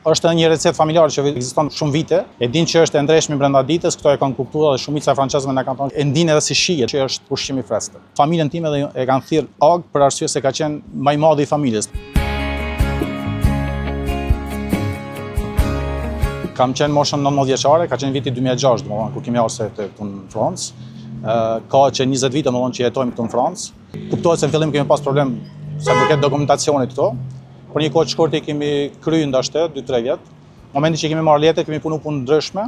Është edhe një recetë familjare që ekziston shumë vite. E din që është e ndrejshme brenda ditës, këto e kanë kuptuar dhe shumica e francezëve na kanë thonë e ndin edhe si shije që është ushqim i freskët. Familjen time edhe e kanë thirr Ag për arsye se ka qenë më i madhi i familjes. Kam qenë moshën 19 vjeçare, ka qenë viti 2006, domethënë kur kemi ardhur këtu në Francë. Ka që 20 vite domethënë që jetojmë këtu në Francë. Kuptohet se në fillim kemi pas problem sa i përket dokumentacionit këto, por një kohë të shkurtë i kemi kry ndoshta 2-3 vjet. Momentin që kemi marrë letër, kemi punu punë ndryshme.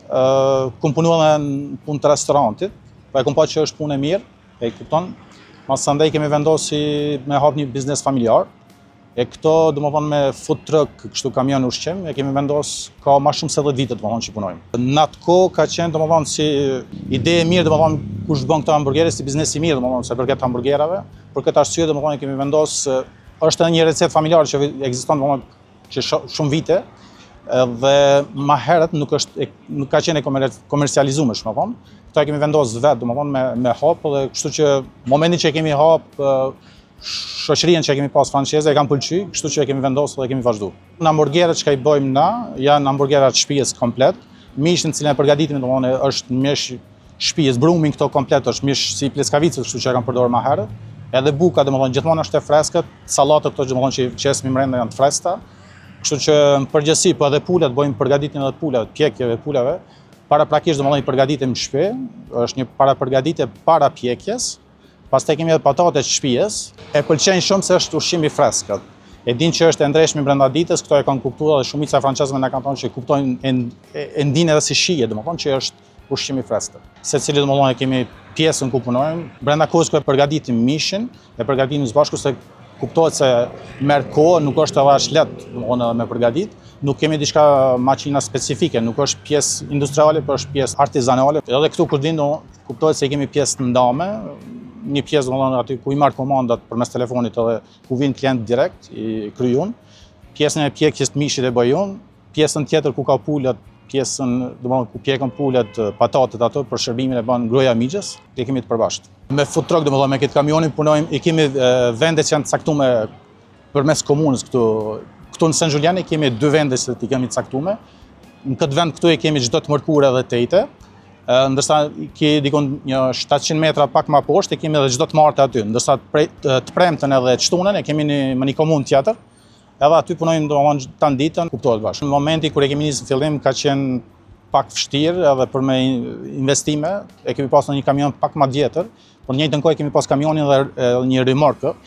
Ë, kum punu edhe në punë të restorantit, po e kum pa që është punë e mirë, e kupton. Masandej kemi vendosur me hap një biznes familjar. E këto, do më thonë, me food truck, kështu kamion ushqim, e kemi vendos ka ma shumë se 10 vite, do më thonë, që punojmë. Në atë kohë ka qenë, do më thonë, si ide e mirë, do më thonë, kush bën këto hamburgere, si biznes i mirë, do më thonë, sa i përket hamburgerave. Për këtë arsye, do më thonë, kemi vendos, është edhe një recetë familjare që ekziston, do më thonë, që shumë vite, dhe ma herët nuk është nuk ka qenë e komercializuar, më thonë. Këto e kemi vendosur vetë, do më thonë, me me hap dhe kështu që momentin që e kemi hap shoqërinë që e kemi pas franceze e kanë pëlqy, kështu që e kemi vendosur dhe e kemi vazhdu. Në hamburgerët që i bëjmë na, janë hamburgerat shtëpisë komplet. Mishin të cilin e përgatitim, domethënë është mish shtëpisë, brumin këto komplet është mish si pleskavicës, kështu që e kanë përdorur më herët. Edhe buka, domethënë gjithmonë është e freskët, sallatat këto domethënë që qesmi mbrenda janë të freskëta. Kështu që në përgjithësi, po edhe pulat bëjmë përgatitjen edhe pulave, pjekjeve pulave. Paraprakisht domethënë i përgatitim në shtëpi, është një parapërgatitje para pjekjes. Pastaj kemi edhe patate të shtëpisë. E pëlqejnë shumë se është ushqim i freskët. E din që është e ndrejshme brenda ditës, këto e kanë kuptuar dhe shumica e francezëve na kanë thonë që kuptojnë e, e, e ndin edhe si shije, domethënë që është ushqim i freskët. Secili domethënë e kemi pjesën ku punojmë, brenda kohës ku e përgatitim mishin, e përgatitim së bashku se kuptohet se merr kohë, nuk është edhe aq lehtë, domethënë edhe me përgatit. Nuk kemi diçka makina specifike, nuk është pjesë industriale, por është pjesë artizanale. Edhe këtu kur din, do, kuptohet se i kemi pjesë të ndame, një pjesë domethënë aty ku i marr komandat përmes telefonit edhe ku vinë klient direkt i kryjun. Pjesën e pjekjes të mishit e bëj unë, pjesën tjetër ku ka pulat, pjesën domethënë ku pjekën pulat, patatet ato për shërbimin e bën gruaja mixhës, e kemi të përbashkët. Me food truck domethënë me këtë kamionin punojmë, i kemi vende që janë të caktuara përmes komunës këtu. Këtu në Saint Julien i kemi dy vende që i kemi të caktuara. Në këtë vend këtu e kemi çdo të mërkurë edhe të ejte. Ndërsa ke dikun një 700 metra pak më poshtë e kemi edhe çdo të martë aty, ndërsa prej, të premten edhe të shtunën e kemi një, më një komunë tjetër. Edhe aty punojmë domethënë tan ditën, kuptohet bash. Në momenti kur e kemi nisë në fillim ka qenë pak vështirë edhe për me investime, e kemi pasur një kamion pak më vjetër, por në njëjtën kohë kemi pas kamionin dhe edhe një rimorkë.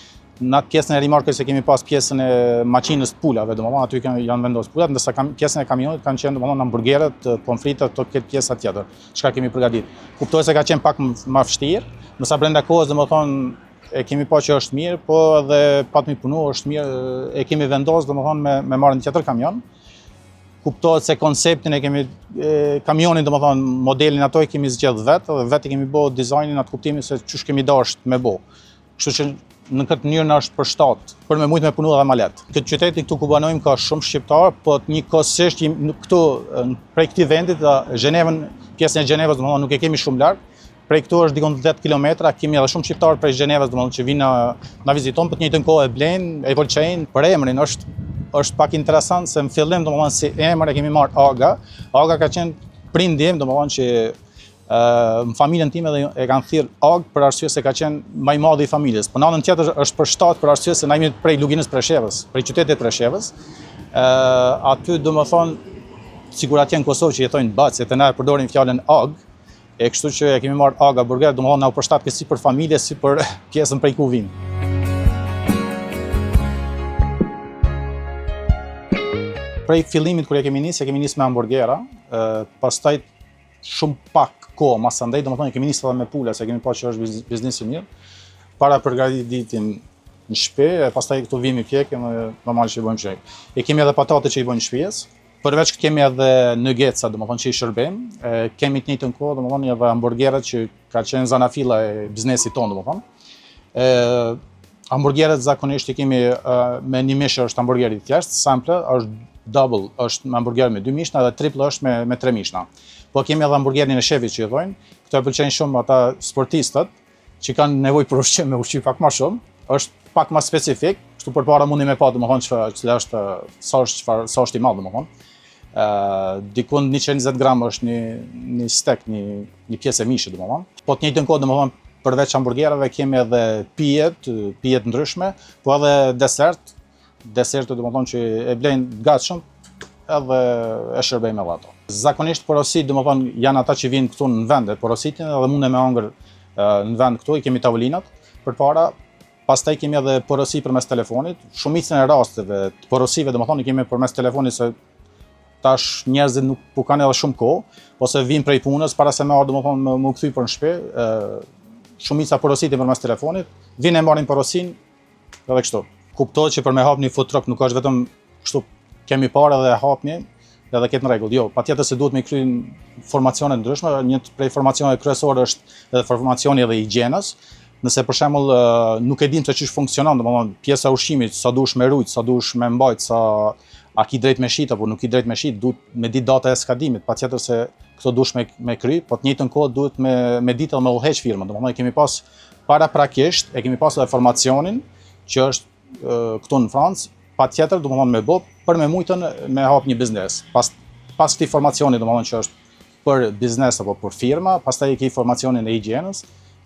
Në atë pjesën e rimorkës e kemi pas pjesën e makinës të pulave, domethënë aty kanë janë vendosur pulat, ndërsa kam, pjesën e kamionit kanë qenë domethënë hamburgerët, pomfritat, këto këtë pjesa tjetër, çka kemi përgatitur. Kuptohet se ka qenë pak më vështirë, ndërsa brenda kohës domethënë e kemi pa që është mirë, po edhe pat mi punu është mirë, e kemi vendosur domethënë me me marrë një tjetër kamion. Kuptohet se konceptin e kemi e, kamionin domethënë modelin ato e kemi zgjedh vetë dhe vetë i kemi bë dizajnin atë kuptimin se çysh kemi dashur me bë. Kështu që në këtë mënyrë na është përshtat për me mujt me punu edhe më lehtë. Këtë qytetin këtu ku banojmë ka shumë shqiptar, po njëkohësisht këtu prej këtij vendit, Gjenevën, pjesën e Gjenevës domethënë nuk e kemi shumë larg. Prej këtu është dikun 10 kilometra, kemi edhe shumë shqiptar prej Gjenevës, domethënë që vinë na, na viziton, po të njëjtën kohë e blejnë, e pëlqejnë. Për emrin është është pak interesant se në fillim domethënë si emër e kemi marrë Aga. Aga ka qenë prindi im, domethënë që në familjen time dhe e kanë thirr Ag për arsye se ka qenë më i madhi i familjes. Po në anën tjetër është për shtat për arsye se na jemi prej Luginës Preshevës, prej qytetit Preshevës. Ë aty domethënë sikur atje në Kosovë që jetojnë bacë, e na e përdorin fjalën Ag, e kështu që e kemi marrë Aga Burger, domethënë na u përshtat si për familje, si për pjesën prej ku vim. Prej fillimit kur e kemi nisë, e kemi nisë me hamburgera, pastaj shumë pak kohë masandej, domethënë kemi nisë edhe me pula, se kemi pa që është biznes i mirë. Para përgatitim në shtëpi, e pastaj këtu vimi pjekim dhe normal që i bëjmë shek. E kemi edhe patate që i bëjmë në shtëpisë. Përveç këtë kemi edhe nuggetsa, domethënë që i shërbejmë. E, kemi të njëjtën kohë, domethënë edhe hamburgerët që ka qenë zanafilla e biznesit tonë, domethënë. E, hamburgerët zakonisht i kemi me një mish është hamburgeri i thjeshtë, simple, është double, është me hamburger me dy mishna dhe triple është me me tre mishna. Po kemi edhe hamburgerin e shefit që i thonë, këto e pëlqejnë shumë ata sportistët që kanë nevojë për ushqim me ushqy pak më shumë. Është pak më specifik, kështu përpara mundi me pa, domethënë që cila është sa është çfarë sa është i madh domethënë. Ë dikun 120 gram është një një steak, një një pjesë e mishit domethënë. Po të njëjtën kohë domethënë përveç hamburgerave kemi edhe pijet, pijet ndryshme, po edhe desert, desertet domethënë që e blejnë gatshëm edhe e shërbejmë edhe ato. Zakonisht porosit, domethënë janë ata që vinë këtu në vend e porositin edhe mundem me hangër në vend këtu, i kemi tavolinat përpara, pastaj kemi edhe porosi përmes telefonit. Shumicën e rasteve të porosive, domethënë i kemi përmes telefonit se tash njerëzit nuk po kanë edhe shumë kohë, ose vinë prej punës para se me ardhë, domethënë me, me u kthy për në shtëpi, shumica porositin përmes telefonit, vinë e marrin porosinë edhe kështu. Kuptohet që për me hap një food truck nuk është vetëm kështu kemi parë edhe e hapni edhe ketë në rregull. Jo, patjetër se duhet me kry formacione ndryshme, një prej formacioneve kryesore është edhe formacioni edhe higjienës. Nëse për shembull nuk e dim se qysh funksionon, domethënë pjesa e ushqimit, sa duhesh me rujt, sa duhesh me mbajt, sa a ki drejt me shit apo nuk ki drejt me shit, duhet me ditë data e skadimit, patjetër se këto duhesh me me kry, po të njëjtën kohë duhet me me ditë edhe me udhëheq firmën. Domethënë kemi pas paraprakisht, e kemi pas edhe formacionin që është këtu në Francë, patjetër domethënë me bo për me mujtën me hap një biznes. Pas pas këtij formacioni domethënë që është për biznes apo për firma, pastaj e ke formacionin e higjienës,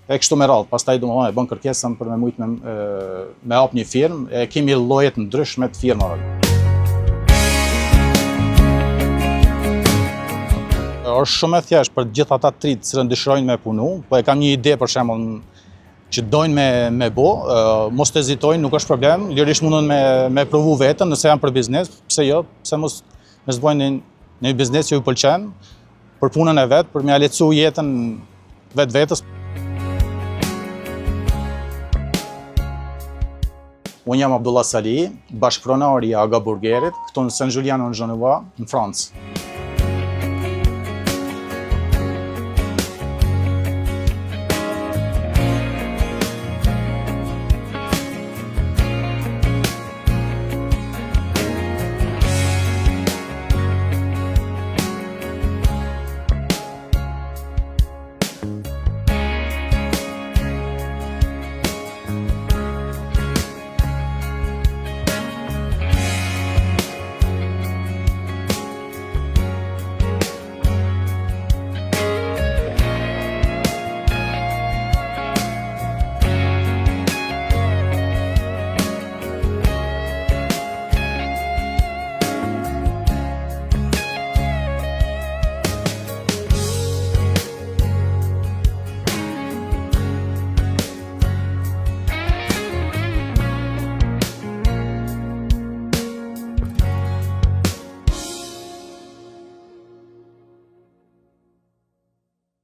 e kështu me radhë, pastaj domethënë e bën kërkesën për me mujt me me hap një firmë, e kemi lloje të ndryshme të firmave. Është shumë e thjeshtë për të gjithë ata të rinj të cilën dëshirojnë me punu, po e kam një ide për shembull që dojnë me me bo, mos të hezitojnë, nuk është problem, lirisht mundën me me provu veten nëse janë për biznes, pse jo, pse mos mos bëjnë një, një biznes që ju pëlqen, për punën e vet, për me ia lehtësu jetën vetvetes. Unë jam Abdullah Sali, bashkëpronar i Aga Burgerit, këtu në Saint-Julien-en-Genevois, në Francë.